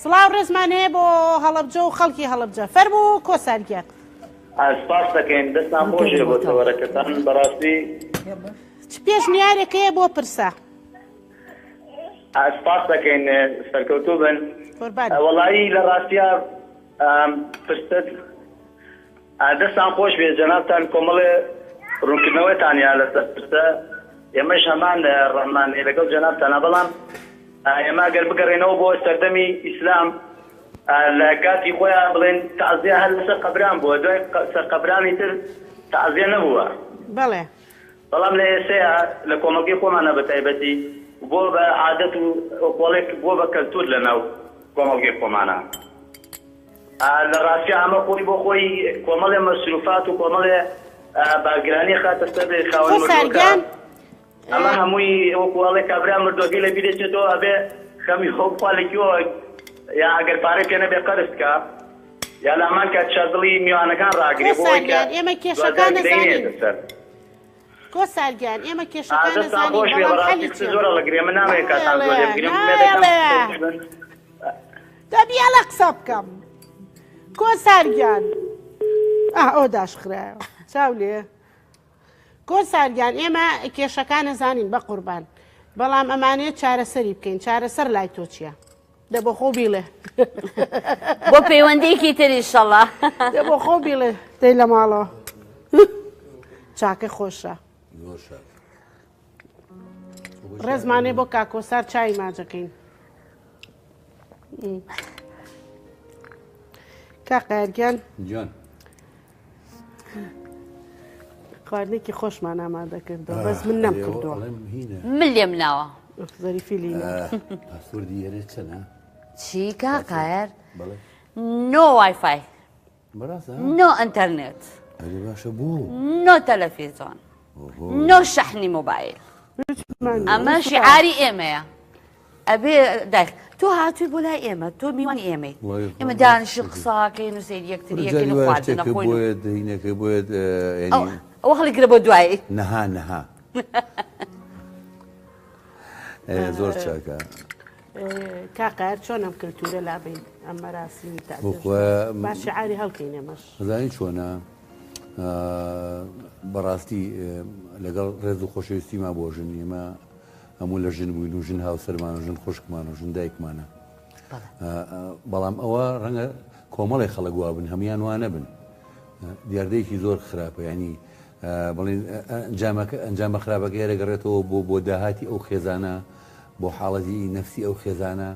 سڵاو ڕێزمان هەیە بۆ هەڵەبجە و خەڵکی هەڵەبجە فەرموو کۆسار گیان. سپاس دەکەین دەستان خۆشێ بۆ تەوەرەکەتان بەڕاستی. چ پێشنیارێک هەیە بۆ پرسە؟ سپاس دەکەین سەرکەوتوو بن. قوربان. وەڵایی لە ڕاستیا پرست دەستان خۆش بێ جەنابتان کۆمەڵێ ڕوونکردنەوەتان یا لەسەر پرسە ئێمەش هەمان ڕەمان لەگەڵ جەنابتانە بەڵام ئێمە گەر بگەڕێنەوە بۆ سەردەمی ئیسلام لە کاتی خۆیان بڵێن تازیە هەر لەسەر قەبران بووە دوای سەر قەبرانی تر تازیە نەبووە. بەڵێ. بەڵام لە ئێسەیا لە کۆمەڵگەی خۆمانا بە تایبەتی بووە بە عادەت و ئۆقۆڵێک بووە بە کەلتور لە ناو کۆمەڵگەی خۆمانا. لە ڕاستیا ئەمە خۆی بۆ خۆی کۆمەڵێ مەسروفات و کۆمەڵێ بارگرانی ئەخاتە سەر خاوەن کۆسار مردووەکە. گیان ئەمە هەمووی وەکو ئەڵێ کابرا مردووەکەی لە بیر دەچێتەوە ئەبێ خەمی خۆ بخوا لە کوێوە یا ئەگەر پارەی پێ نەبێ قەرز بکا یا لە هەمان کاتیشا دڵی میوانەکان ڕاگرێ بۆ کۆسار ئەوەی کە گیان ئێمە دواجار کێشەکان گلەیی ئەزانین. نەیەتە سەر. کۆسار گیان ئێمە کێشەکان دەستان ئەزانین خۆش بێ بەڵام بەڕاستی حەلی قسە چیە؟ زۆر ئەڵەگرێ من نامەوێ کاتان زۆر نایەڵێ لێ بگرم ئومێدەکەم نایەڵێ سەرکەوتوو بن. دەبی ئەڵێ قسە بکەم کۆسار گیان ئاه ئەوە داشخرایەوە چاو لێ کۆسار گیان ئێمە کێشەکان ئەزانین بەقوربان بەڵام ئەمانەیە چارەسەری بکەین چارەسەر لای تۆ چییە؟ دە بۆ خۆ بیڵێ. بۆ پەیوەندیەکی تر ئیشەڵا. دە بۆ خۆ بیڵێ دەی لە ماڵەوە. چاکە خۆشە. زۆر شاد. ڕێزمانێ بۆ کاکۆسار چای ماجەکەین. کاقایەرگیان گیان خواردنێکی خۆشمان ئامادە کردەوە بەس من نەم کردووە من لێم ناوە زەریفی لینە پاسوردی ئێرە چەنە چی کاقایەر نۆ وایفای نۆ ئەتەرنێت باشە بۆ نۆ تەلەفیزۆن نۆ شەحنی مۆبایل ئەمە شعاری ئێمەیە ئەبێ دایک تۆ هاتووی بۆ لای ئێمە تۆ میوانی ئێمەی ئێمە دانیشی قساکەین و سەیری یەکتری یەکەین و خواردن ئەخۆین و بۆیە هینەکە بۆیە ئەوە هەڵیگرە بۆ دوایی نەها نەها زۆر چاکە کاقار چۆن ئەم کللتورە لابین ئەم مەراسیمی با شعاری هەڵکەین ئێمەش زانی چۆنە بەڕاستی لەگەڵ ڕێز و خۆشەویستیما بۆ ژن ئێمە هەموو لە ژن بووین و ژن هاوسەرمان و ژن خوشکمان و ژن دایکمانە بەڵام ئەوە ڕەنگە کۆمەڵی خەڵک وابن هەموان وا نەبن دیاردەیەکی زۆر خراپە ینی بڵین ئەنجامەکە ئەنجامە خراپەکە هێرەگەڕێتەوە بۆ بۆ داهاتی ئەو خێزانە بۆ حاڵەتی نەفسی ئەو خێزانە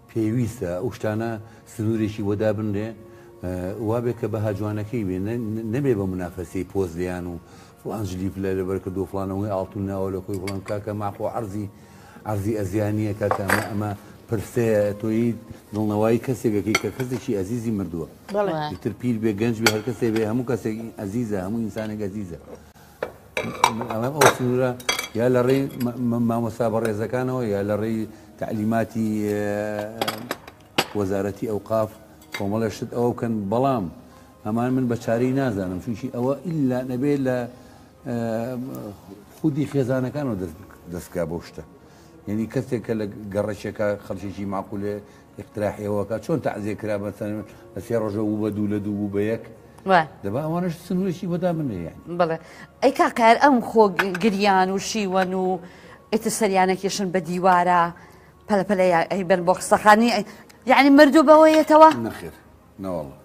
پێویستە ئەو شتانە سنوورێکی بۆ دابنرێ وابێ کە بەها جوانەکەی بێ نەبێ بە منافەسەی پۆز لێیان و فڵان جلی پلە لەبەر کردو فڵان ئەوەی ئاڵتون ناوە لە خۆی فڵان کاکە ماقۆ عەرزی عەرزی ئەزیا نییە کاکە ئەمە ئەمە پرسەیە تۆی دڵنەوایی کەسێکەکەی کە کەسێکی ئەزیزی مردووە ئیتر پیر بێ گەنج بێ هەر کەسێ بێ هەموو کەسێک ئەزیزە هەموو ئینسانێک ئەزیزە ئەڵێم ئەو سنوورە یا لە ڕێی مامۆستا بەڕێزەکانەوە یا لە ڕێی تەعلیماتی وەزارەتی ئەوقاف. کۆمەڵێ شت ئەوە بکەن بەڵام ئەمان من بە چارەی نازانم چونکی ئەوە ئیلا نەبێ لە خودی خێزانەکانەوە دەست بکا بەو شتە یعنی کەسێک کە لە گەڕەکێکە خەڵکێکی معقولێ اقتراحی ئەوەکە چۆن تەعزیە کرا مەسەن لە سێ ڕۆژە بوو بە دوو لە دوو بوو بە یەک دەبا ئەوانش سنوورێکی بۆ دابنرێ یعنی بەڵێ ئەی کاک قایەر ئەم خۆ گریان و شیوەن و ئیتر سەریانە کێشن بە دیوارە پەلە پەلە ئەیبەن بۆ خستەخانی یعنی مردوو بەوەیەتەوە نەخێر نەوەڵا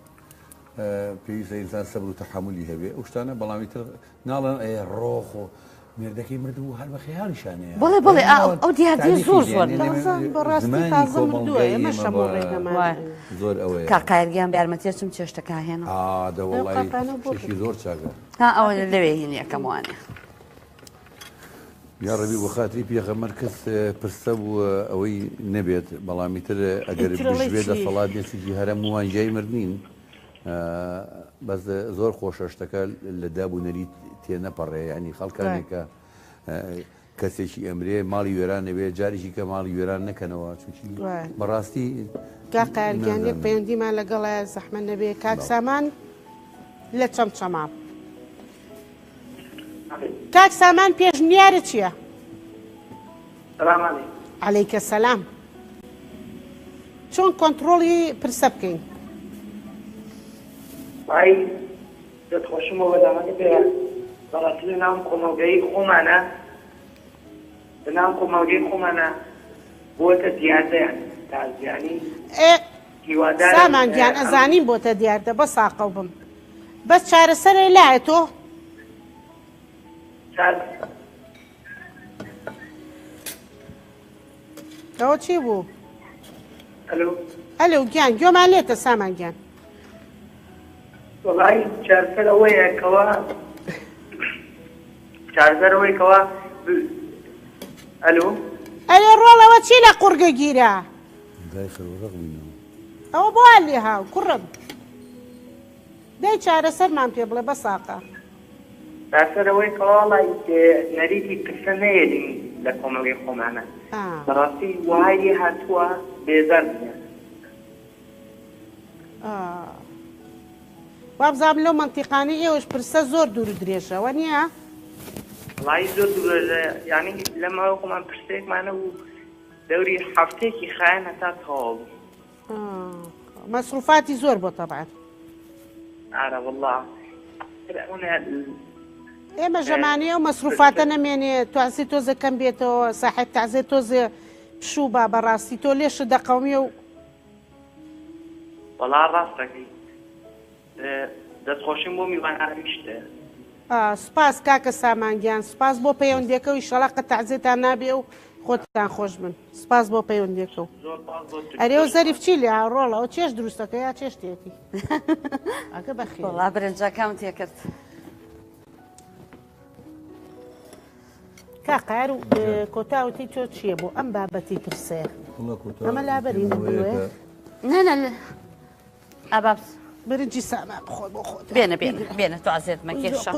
پێویستە ئینسان سەبر و تەحەمولی هەبێ ئەو شتانە بەڵام ئیتر ناڵێن ئێ ڕۆ خۆ مێردەکەی مردبوو هەر بە خەیاڵیشانەیە بەڵێ بەڵێ ئەو دیاردەیە زۆر زۆر بەڕاستی تازە مردووە ئێمە شەمۆ زۆر ئەوەیە کاک قایر گیان بە یارمەتیە چم چێشتەکە هێنا ئا دە وەڵی شتێکی زۆر چاکە ها ئەوە لەوێ هینیەکەم وانێ یاڕەبی بۆ خاتری پێغەمبەر کەس پرسە و ئەوەی نەبێت بەڵام ئیتر ئەگەر بشبێت دەسەڵات بێت چونکی هەرە موان جای مردنین بەس زۆر خۆشە شتەکە لە داب و نەریت تێنەپەڕێ ینی خەڵکانێکە کەسێکی ئەمرێ ماڵی وێران نەبێ جارێکی کە ماڵی وێران نەکەنەوە چونکی بەڕاستی کاک قایەر گیان یەک پەیوەندیمان لەگەڵە زەحمەت نەبێ کاک سامان لە چەمچەماڵ. کاک سامان پێشنیارت چیە؟ سلام علیکم. علیکە سلام. چۆن کۆنتڕۆڵی پرسە بکەین؟ وای دەستخۆشم بۆ بەرنامەکە پێ بەڕاستی لە ناو کۆمەڵگەی خۆمانە لە ناو کۆمەڵگەی خۆمانە بووەتە دیاردەیان تازیانی ئێ سامان گیان ئەزانین بۆتە دیاردە بەس ئاقڵ بم بەس چارەسەرێ لایە تۆ؟ ئەوە چی بوو؟ ئەلو ئەلو گیان گوێمان لێتە سامان گیان. وەڵی چارەسەر ئەوەیە کەوا چارەسەر ئەوەیە کەوا ئەلو ئەرێ ڕۆڵەوە چی لە قوڕگە گیرا؟ دای خەرو ڕەق بینەوە. ئەوە بۆ وا لێهاو کوڕم. دەی چارەسەرمان پێ بڵێ بەس ئاقا. چارەسەر ئەوەیە کەوا وەڵا نەریتی پرسە نەیەلین لە کۆمەڵگەی خۆمانا بەڕاستی وەهای لێ هاتووە بێزار بووین. وابزانم لەو مەنتیقانەی ئێوەش پرسە زۆر دوور و درێژە وەنیە؟ وەڵایی زۆر دوور یانی لە ماوەی خۆمان پرسەیەکمان هەبوو دەوری هەفتەیەکی خایان هەتا تەواو بوو. مەسروفاتی زۆر بۆ تەبعەن. ئارە وەڵا ئێمە ژەمانەیە و مەسروفاتە نەمێنێ توازی تۆزە کەم بێتەوە ساحێب تازێ تۆزێ پشوو با بەڕاستی تۆ لێشت دەقەومیە و وەڵا ڕاستەکەی دەستخۆشیم بۆ میوانانیشت. سوپاس کاکە سامان گیان سوپاس بۆ پەیوەندیەکە و ئیشەڵا قەت تەعزیەتان نابێ و خۆتان خۆش بن سوپاس بۆ پەیوەندیەکە و ئەرێ و زەریف چی لێ ڕۆڵە ئەو چێش دروستەکە یا چێشتێتی ئەگە بەخێر وەڵا برنجەکەم تێکرد. کاک قایەر و کۆتا وتی تۆ چییە بۆ ئەم بابەتی پرسەیە ئەمە لابەرین نا نا ئابابس برنجی سامان بخۆ بۆ خۆت بێنە بێنە بێنە تۆ عەزێت مەکێشە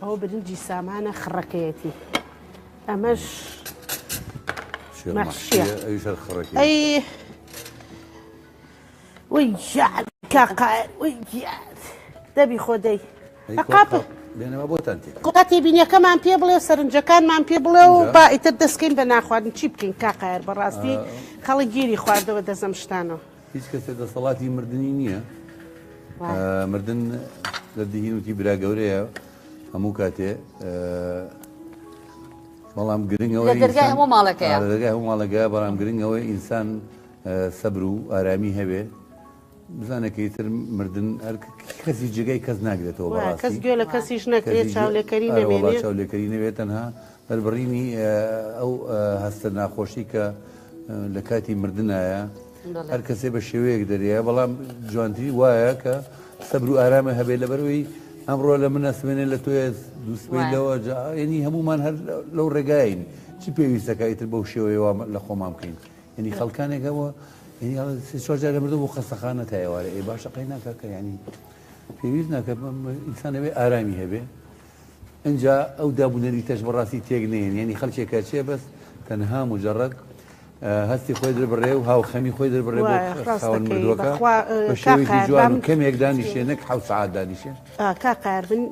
ئەوە برنجی سامانە خڕەکەیەتی ئەمەش مەحشیە ئەی وەی گیان کاک قائر وەی گیان دەبی خۆ دەی قاپ بێنەوە بۆتان تێ کۆتا تێبینیەکەمان پێ بڵێ و سەرنجەکانمان پێ بڵێ و با ئیتر دەستکەین بە ناخواردن چی بکەین کاک قائر بەڕاستی خەڵک گیری خواردەوە دەزەم شتانەوە هیچ کەسێ دەسەڵاتی مردنی نییە مردن لە دهینوتی برا گەورەیە هەموو کاتێ بەڵام گرنگەوە لە دەرگای هەموو ماڵەکەیە لە دەرگای هەموو ماڵەکەیە بەڵام گرنگەوەی ئینسان سەبر و ئارامی هەبێ بزانە کە ئیتر مردن هەر کەسی جێگای کەس ناگرێتەوە بەڕاستی کەس گوێ لە کەسیش نەکرێت چاولێکەری نەمێنێ چاولێکەری نەبێت تەنها دەربڕینی ئەو هەستە ناخۆشی کە لە کاتی مردنایە هەر کەسێ بە شێوەیەک دەرەیە بەڵام جوانتری وایە کە سەبر و ئارامە هەبێت لەبەرەوەی ئەمڕۆ لە منە سمێنێ لە تۆیە دووسبەی لەوە ینی هەمومان هەر لەو ڕێگاین چی پێویستەکە ئیتر بەو شێوەیە لە خۆمان بکەین یعنی خەڵکانێک هەبووە یعنی سێ چوار جار مردووە بۆ خەستەخانە تا ئێوارە ئێ باشە قەی ناکا کە یعنی پێویست ناکە ئینسان ئەوێ ئارامی هەبێ ئینجا ئەو دابونەریتەش بەڕاستی تێک نەیەن یعنی خەڵکێکە چێ بەس تەنها مجرد. هەستی خۆی دربڕێ و هاوخەمی خۆی دربڕێ بۆ وایە، ڕاست خاوەن دەکەی. مردووەکە بەخوا، بە کاک شێوەیەکی قایەر، جوان با و من کەمێک دانیشێ نەک حەوت سەعات دانیشێ. ئا، کاک قایەر من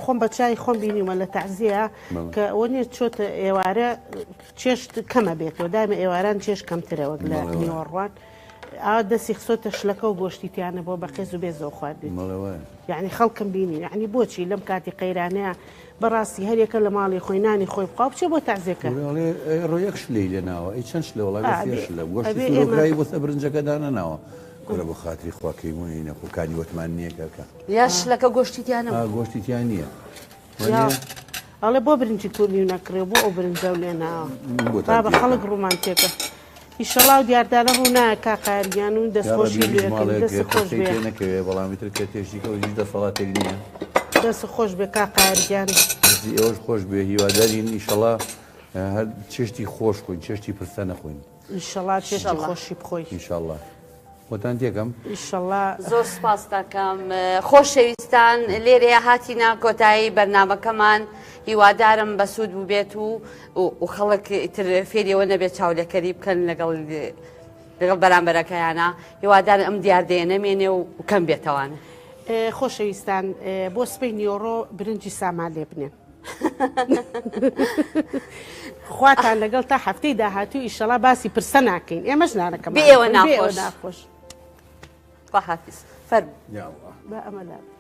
خۆم بە چاوی خۆم بینیومە لە تەعزیە بەڵێ. کە ئەوە نییە چۆتە ئێوارە چێشت کەمە بێتەوە دایمە ئێواران چێشت کەمترە وەک لە بەڵێ وایە. نیوەڕوان ئاوا دەستی خسۆتە شلەکە و گۆشتی تیانە بۆ بە قێز و بێزەوە خواردوێتی. بەڵێ وایە. یەعنی خەڵکم بینی یەعنی بۆچی لەم کاتی قەیرانەیا بەڕاستی هەریەکە لە ماڵی خۆی نانی خۆی بخوا و بچێ بۆ تەعزێکە. کورە ئەڵێ ئەیڕۆ یەک شلەی لێ ناوە ئەی چەند شلە وەڵا بێ سێ ئەبێ شلە گۆشتی ئەبێ ئێمە سورۆکراوی بۆ سەر برنجەکە دانەناوە کورە بۆ خاتری خوا کەیمونی نەخۆ کانی وەتمان نییە کاکە. یا شلەکە گۆشتی تیا ئا نەبوو. گۆشتی تیا نییە یا وانیە؟ ئەڵێ بۆ برنجی کوردی نەکڕێ بۆ ئەو برنجەو لێ ناوە بۆتان بابە تێکە. خەڵک ڕوومان تێکە ئیشەڵا و دیاردانە ڕوو نایە کاک قایەر گیان و یا دەستخۆشی ڕەبی لێ هیچ ئەکەین ماڵێک دەست خۆش خوسەی بێ. تێ نەکەوێ بەڵام ئیتر کە تێشتی کەوت هیچ دەسەڵاتێک نییە. دەست خۆش بێ کاک قایەر گیان. دەستی ئێوەش خۆش بێ هیوادارین ئیشەڵا هەر چێشتی خۆش خۆین چێشتی پرسە نەخۆین. ئیشەڵا چێشتی ئیشەڵا. خۆشی بخۆی. ئینشاڵا خۆتان تێکەم. ئیشەڵا. زۆر سوپاست دەکەم خۆشەویستان لێرەیە هاتینە کۆتایی بەرنامەکەمان هیوادارم بەسوود بووبێت و و خەڵک ئیتر فێری ئەوە نەبێت چاولێکەری بکەن لەگەڵ لەگەڵ بەرامبەرەکەیانە هیوادارم ئەم دیاردەیە نەمێنێ و کەم بێتەوانە. خۆشەویستان بۆ سبەی نیۆڕۆ برنجی سامان لێ بنێن. خواتان لەگەڵ تا هەفتەی داهاتوو ئیشەڵا باسی پرسە ناکەین ئێمەش نانەکەمان بێ ئێوە بێ ئێوە ناخۆش. ناخۆش. خواحافیز فەرموو. یا الله. با ئەمە لابەین.